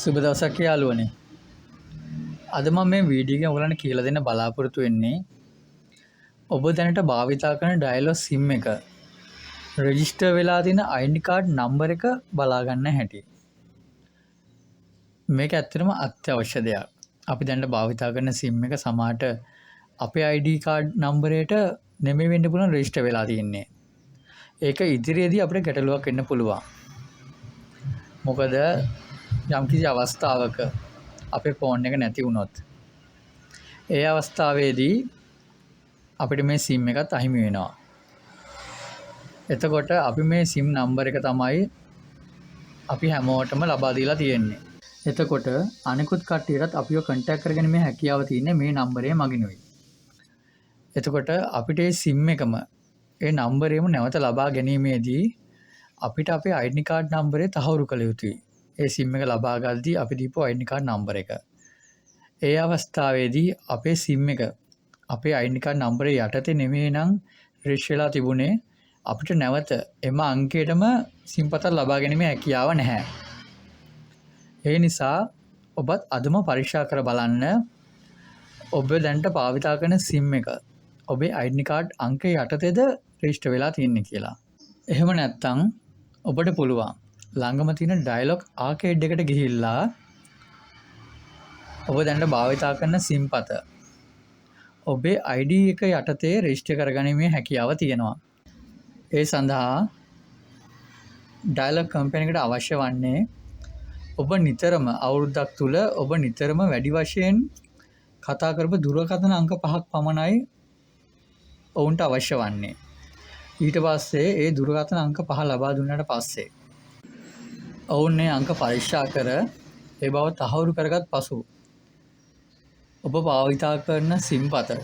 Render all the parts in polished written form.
සුබ දවසක් යාළුවනේ. අද මම මේ වීඩියෝ එකෙන් ඔයගලන්ට කියලා දෙන්න බලාපොරොත්තු වෙන්නේ ඔබ දැනට භාවිතා කරන ඩයලොග් සිම් එක රෙජිස්ටර් වෙලා තියෙන ID card number එක බලා ගන්න හැටි. මේක ඇත්තටම අත්‍යවශ්‍ය දෙයක්. අපි දැනට භාවිතා කරන සිම් එක සමහරට අපේ ID card නම්බරයට නෙමෙයි වෙන්න පුළුවන් රෙජිස්ටර් වෙලා තියෙන්නේ. ඒක ඉදිරියේදී අපිට ගැටලුවක් වෙන්න පුළුවන්. මොකද යම්කිසි අවස්ථාවක අපේ ෆෝන් එක නැති වුණොත්, ඒ අවස්ථාවේදී අපිට මේ සිම් එකත් අහිමි වෙනවා. එතකොට අපි මේ සිම් නම්බර් එක තමයි අපි හැමෝටම ලබා දීලා තියෙන්නේ. එතකොට අනිකුත් කට්ටියටත් අපිව කන්ටැක්ට් කරගැනීමේ හැකියාව තියෙන්නේ මේ නම්බරය මගිනුයි. එතකොට අපිට ඒ සිම් එකම, ඒ නම්බරේම නැවත ලබා ගැනීමේදී අපිට අපේ ID card නම්බරය තහවුරු කළ යුතුයි. ඒ සිම් එක ලබා ගද්දී අපි දීපු ID card number එක. ඒ අවස්ථාවේදී අපේ සිම් එක අපේ ID card නම්බරේ යටතේ නෙමෙයි නම් රෙජිස්ටර් වෙලා තිබුණේ, අපිට නැවත එම අංකයටම සිම් පතක් ලබා ගැනීමේ හැකියාව නැහැ. ඒ නිසා ඔබත් අදම පරීක්ෂා කර බලන්න, ඔබ දැනට භාවිතා කරන සිම් එක ඔබේ ID card අංකය යටතේද රෙජිස්ටර් වෙලා තියෙන්නේ කියලා. එහෙම නැත්නම් ඔබට පුළුවන් ළඟම තියෙන ඩයලොග් ආකේඩ් එකට ගිහිල්ලා ඔබ දැනට භාවිතා කරන සිම් පත ඔබේ ID එක යටතේ රෙජිස්ටර් කරගැනීමේ හැකියාව තියෙනවා. ඒ සඳහා ඩයලොග් කම්පැනි එකට අවශ්‍ය වන්නේ ඔබ නිතරම අවුරුද්දක් තුල ඔබ නිතරම වැඩි වශයෙන් කතා කරපු දුරකථන අංක පහක් පමණයි ඔවුන්ට අවශ්‍ය වන්නේ. ඊට පස්සේ ඒ දුරකථන අංක පහ ලබා දුන්නාට පස්සේ ඔවුන් ඒ අංක පරීක්ෂා කර ඒ බව තහවුරු කරගත් පසු ඔබ භාවිතා කරන සිම් පත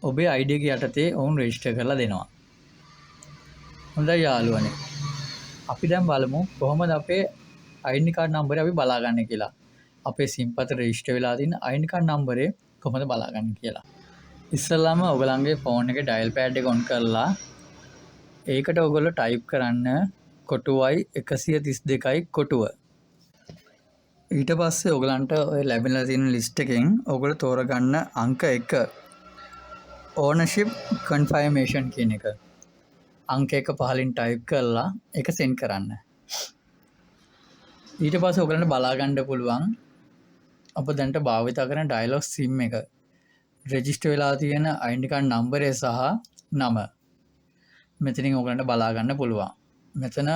ඔබේ ID එක යටතේ ඔවුන් රෙජිස්ටර් කරලා දෙනවා. හොඳයි යාළුවනේ. අපි දැන් බලමු කොහොමද අපේ ID card නම්බරය අපි බලාගන්නේ කියලා. අපේ සිම් පත රෙජිස්ටර් වෙලා තියෙන ID card නම්බරය කොහොමද බලාගන්නේ කියලා. ඉස්සෙල්ලාම ඔයගලන්ගේ ෆෝන් එකේ ඩයල් පෑඩ් එක ඔන් කරලා ඒකට ඔයගොල්ලෝ ටයිප් කරන්න *132 කොටුව. ඊට පස්සේ ඔයගලන්ට ඔය ලැබිලා තියෙන ලිස්ට් එකෙන් ඔයගොල්ලෝ තෝරගන්න අංක 1, ඕනර්ෂිප් කන්ෆර්මේෂන් කියන එක. අංක 1 පහලින් ටයිප් කරලා ඒක සෙන්ඩ් කරන්න. ඊට පස්සේ ඔයගලන්ට බලා ගන්න පුළුවන් ඔබ දැනට භාවිතා කරන ඩයලොග් සිම් එක රෙජිස්ටර් වෙලා තියෙන ID card නම්බරය සහ නම මෙතනින් ඔයගලන්ට බලා ගන්න පුළුවන්. මෙතන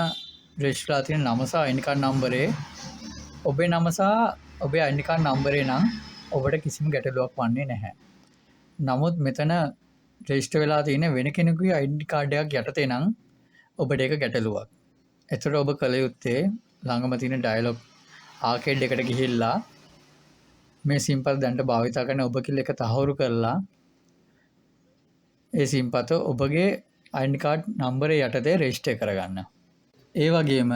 රෙජිස්ටර් වෙලා තියෙන නම සහ ID card නම්බරේ ඔබේ නම සහ ඔබේ ID card නම්බරේ නම් ඔබට කිසිම ගැටලුවක් වන්නේ නැහැ. නමුත් මෙතන රෙජිස්ටර් වෙලා තියෙන වෙන කෙනෙකුගේ ID card එකක් යටතේ නම් ඔබට ඒක ගැටලුවක්. එතකොට ඔබ කළ යුත්තේ ළඟම තියෙන ඩයලොග් ආකේඩ් එකට ගිහිල්ලා මේ සිම් පත දැනට භාවිතා කරන ඔබ කියලා එක තහවුරු කරලා ඒ සිම් පත ඔබගේ ID card නම්බරය යටතේ රෙජිස්ටර් කරගන්න. ඒ වගේම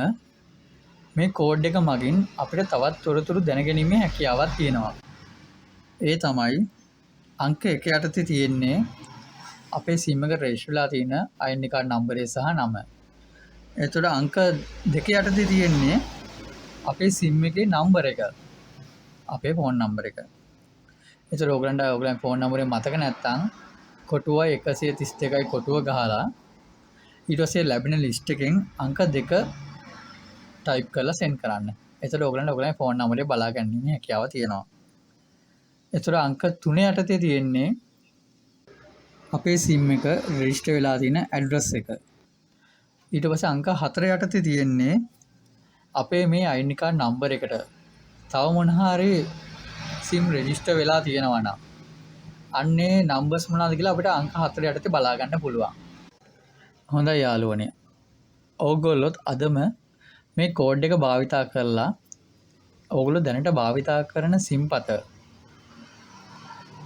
මේ කෝඩ් එක මගින් අපිට තවත් තොරතුරු දැනගැනීමේ හැකියාවක් තියෙනවා. ඒ තමයි අංක 1 යටතේ තියෙන්නේ අපේ සිම් එක රෙජිස්ටර් වෙලා තියෙන ID card නම්බරය සහ නම. එතකොට අංක 2 යටතේ තියෙන්නේ අපේ සිම් එකේ නම්බර් එක. අපේ ෆෝන් නම්බර් එක. එතකොට ඔයගලන්ට ඔයගලන්ගේ ෆෝන් නම්බරේ මතක නැත්නම් *132 කොටුව ගහලා ඊට පස්සේ ලැබෙන ලිස්ට් එකෙන් අංක 2 ටයිප් කරලා සෙන්ඩ් කරන්න. එතකොට ඔයගලන්ට ඔයගලන්ගේ ෆෝන් නම්බරේ බලා ගැනීමේ හැකියාව තියෙනවා. එතකොට අංක 3 යටතේ තියෙන්නේ අපේ සිම් එක රෙජිස්ටර් වෙලා තියෙන ඇඩ්‍රස් එක. ඊට පස්සේ අංක 4 යටතේ තියෙන්නේ අපේ මේ ID card number එකට තව මොන හරි සිම් රෙජිස්ටර් වෙලා තියෙනවා නම් අන්න ඒ නම්බර්ස් මොනවද කියලා අපිට අංක 4 යටතේ බලා ගන්න පුළුවන්. හොඳයි යාළුවනේ. ඕගොල්ලොත් අදම මේ කෝඩ් එක භාවිතා කරලා ඕගොල්ලෝ දැනට භාවිතා කරන සිම් පත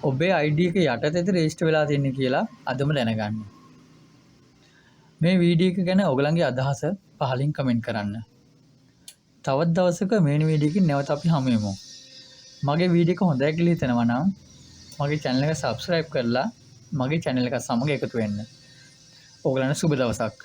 ඔබේ ID එක යටතේද රෙජිස්ටර් වෙලා තියෙන්නේ කියලා අදම දැනගන්න. මේ වීඩියෝ එක ගැන ඔයගලන්ගේ අදහස පහලින් කමෙන්ට් කරන්න. තවත් දවසක මෙවැනි වීඩියෝ එකකින් නැවත අපි හමු වෙමු. මගේ වීඩියෝ එක හොඳයි කියලා හිතෙනවා නම් මගේ චැනල් එක සබ්ස්ක්‍රයිබ් කරලා මගේ චැනල් එකත් සමග එකතු වෙන්න. ඔයගලන්ට සුබ දවසක්.